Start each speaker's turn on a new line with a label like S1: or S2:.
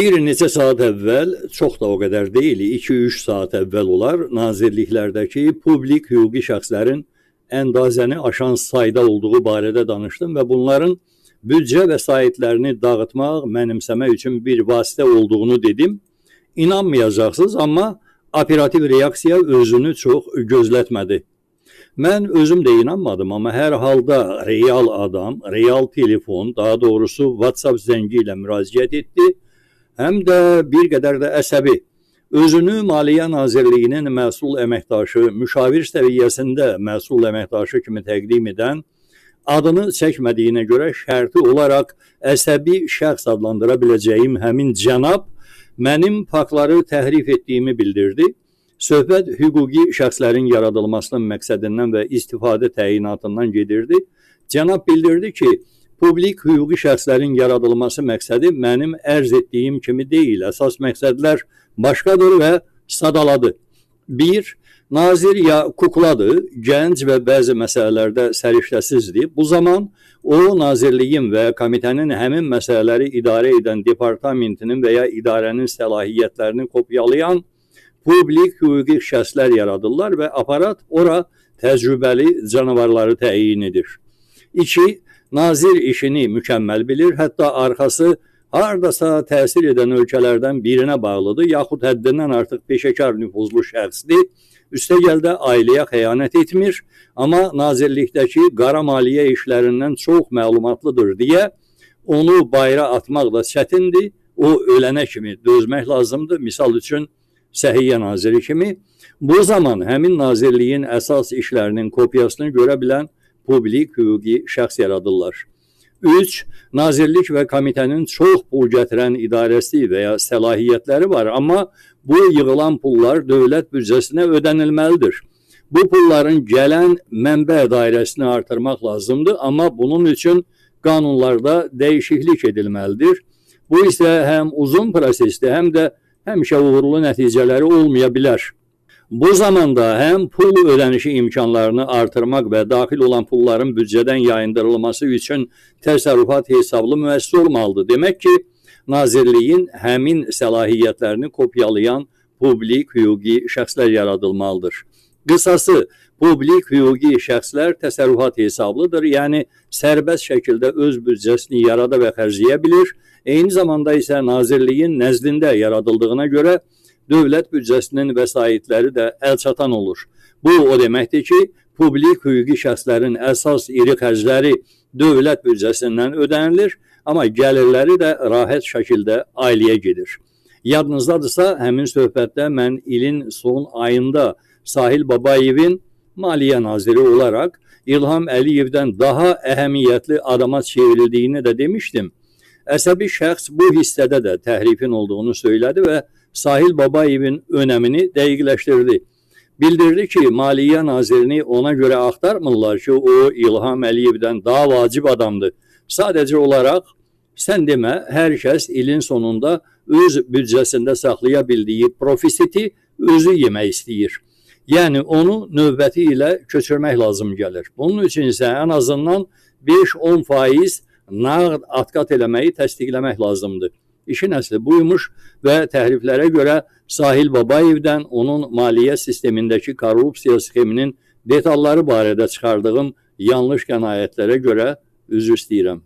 S1: Bir neçə saat əvvəl, çox da o qədər deyil, 2-3 saat əvvəl olar, nazirliklərdəki publik hüquqi şəxslərin əndazəni aşan sayda olduğu barədə danışdım və bunların büdcə vəsaitlərini dağıtmaq, mənimsəmək üçün bir vasitə olduğunu dedim. İnanmayacaqsınız, amma operativ reaksiya özünü çox gözlətmədi. Mən özüm də inanmadım, amma hər halda real adam, real telefon, daha doğrusu WhatsApp zəngi ilə müraciət etdi. Həm də bir qədər də əsəbi. Özünü Maliyyə Nazirliyinin məsul əməkdaşı, müşavir səviyyəsində məsul əməkdaşı kimi təqdim edən, adını çəkmədiyinə görə şərti olaraq əsəbi şəxs adlandıra biləcəyim həmin cənab mənim faktları təhrif etdiyimi bildirdi. Söhbət hüquqi şəxslərin yaradılmasının məqsədindən və istifadə təyinatından gedirdi. Cənab bildirdi ki, publik hüquqi şəxslərin yaradılması məqsədi mənim ərz etdiyim kimi deyil. Əsas məqsədlər başqadır və sadaladı. 1. Nazir ya kukladır, gənc və bəzi məsələlərdə səriştəsizdir. Bu zaman o nazirliyin və komitənin həmin məsələləri idarə edən departamentinin və ya idarənin səlahiyyətlərini kopyalayan publik hüquqi şəxslər yaradırlar və aparat ora təcrübəli canavarları təyin edir. 2. Nazir işini mükəmməl bilir, hətta arxası hardasa təsir edən ölkələrdən birinə bağlıdır, yaxud həddindən artıq peşəkar nüfuzlu şəxsdir. Üstəgəl də ailəyə xəyanət etmir, amma nazirlikdəki qara maliyyə işlərindən çox məlumatlıdır deyə onu bayıra atmaq da çətindir. O ölənə kimi dözmək lazımdır. Misal üçün Səhiyyə naziri kimi. Bu zaman həmin nazirliyin əsas işlərinin kopyasını görə bilən publik hüquqi şəxs yaradırlar. 3. Nazirlik və komitənin çox pul gətirən idarəsi və ya səlahiyyətləri var, amma bu yığılan pullar dövlət büdcəsinə ödənilməlidir. Bu pulların gələn mənbə dairəsini artırmaq lazımdır, amma bunun üçün qanunlarda dəyişiklik edilməlidir. Bu isə həm uzun prosesdir, həm də həmişə uğurlu nəticələri olmaya bilər. Bu zamanda həm pul ödənişi imkanlarını artırmaq və daxil olan pulların büdcədən yayındırılması üçün təsərrüfat hesablı müəssisə olmalıdır. Demək ki, nazirliyin həmin səlahiyyətlərini kopyalayan publik hüquqi şəxslər yaradılmalıdır. Qısası, publik hüquqi şəxslər təsərrüfat hesablıdır, yəni sərbəst şəkildə öz büdcəsini yarada və xərcləyə bilir. Eyni zamanda isə nazirliyin nəzdində yaradıldığına görə dövlət büdcəsinin vəsaitləri də əlçatan olur. Bu o deməkdir ki, publik hüquqi şəxslərin əsas iri xərcləri dövlət büdcəsindən ödənilir, amma gəlirləri də rahat şəkildə ailəyə gedir. Yadınızdadırsa, həmin söhbətdə mən ilin son ayında Sahil Babayevin Maliyyə naziri olaraq İlham Əliyevdən daha əhəmiyyətli adama çevrildiyini də demişdim. Əsəbi şəxs bu hissədə də təhrifin olduğunu söylədi və Sahil Babayevin önəmini dəqiqləşdirdi. Bildirdi ki, Maliyyə nazirini ona görə axtarmırlar ki, o İlham Əliyevdən daha vacib adamdır. Sadəcə olaraq sən demə, hər kəs ilin sonunda öz büdcəsində saxlaya bildiyi profisiti özü yemək istəyir. Yəni onu növbəti ilə köçürmək lazım gəlir. Bunun üçün isə ən azından 5-10% nağd atqat eləməyi təsdiqləmək lazımdır. İşin əsli buymuş və təhriflərə görə Sahil Babayevdən onun maliyyə sistemindəki korrupsiya sxeminin detalları barədə çıxardığım yanlış qənaətlərə görə üzr istəyirəm.